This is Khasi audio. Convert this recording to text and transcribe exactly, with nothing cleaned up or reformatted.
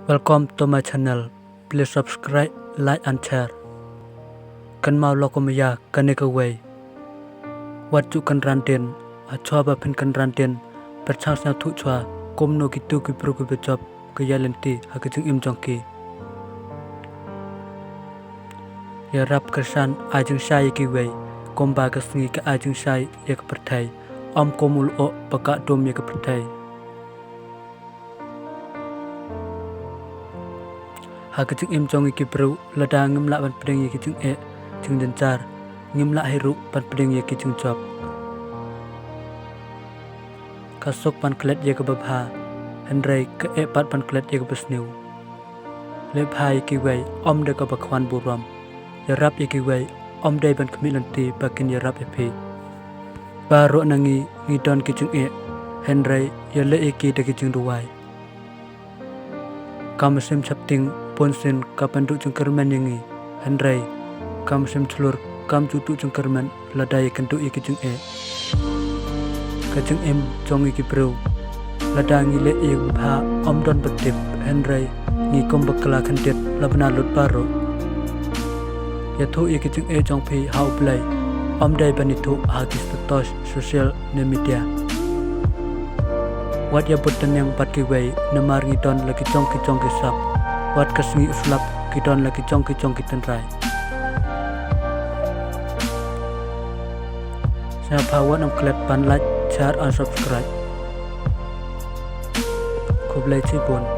Welcome to my channel. Please subscribe, like and share. Kynmaw lok kum ïa kane kawei. Wat ju kynran dien, ha shuwa ba phin kynran dien, pyrshang sngewthuh shuwa kumno kito ki briew kiba jop ki ïaid lynti ha ka jingim jong ki. Ïarap kyrshan ai jingshai ïa kiwei, kumba ka sngi ka ai jingshai ïa ka pyrthei, ym kum u lyoh ba ka dum ïa ka pyrthei. Ha ka jingim jong ngi ki briew, lada ngim lah ban pdiang ïa ki jingeh, jingjynjar, ngim lah hi ruh ban pdiang ïa ki jingjop. Ka suk ban klet ïa kaba bha, hynrei ka eh pat ban klet ïa kaba sniew. Leh bha ïa kiwei, ym da kaba khwan burom. Ïarap ïa kiwei, ym dei ban khmih lynti ba kin ïarap ïa phi. Baroh na ngi ngi don ki jingeh, hynrei ïaleh ïa ki da ki jingduwai. Ka mynsiem sheptieng bunsien ka pynduh jingkyrmen ïa ngi, hynrei ka mynsiem shlur kam ju duh jingkyrmen lada ïakynduh ïa ki jingeh. Ka jingim jong ngi ki briew, lada ngi leh ïa kaba bha ym don ba tip, hynrei ngi kum bakla khyndiat la bna lut baroh. Ïathuh ïa ki jingeh jong phi ha U Blei, ym dei ban ïathuh ha ki status social ne media. Wat ïa bud tyneng bad kiwei, namar ngi don la ki jong ki jong ki sap. Wat ka sngi u slap ki don la ki jong ki jong ki tynrai. Sngewbha wat nym klet ban like, share and subscribe. Khublei shibun.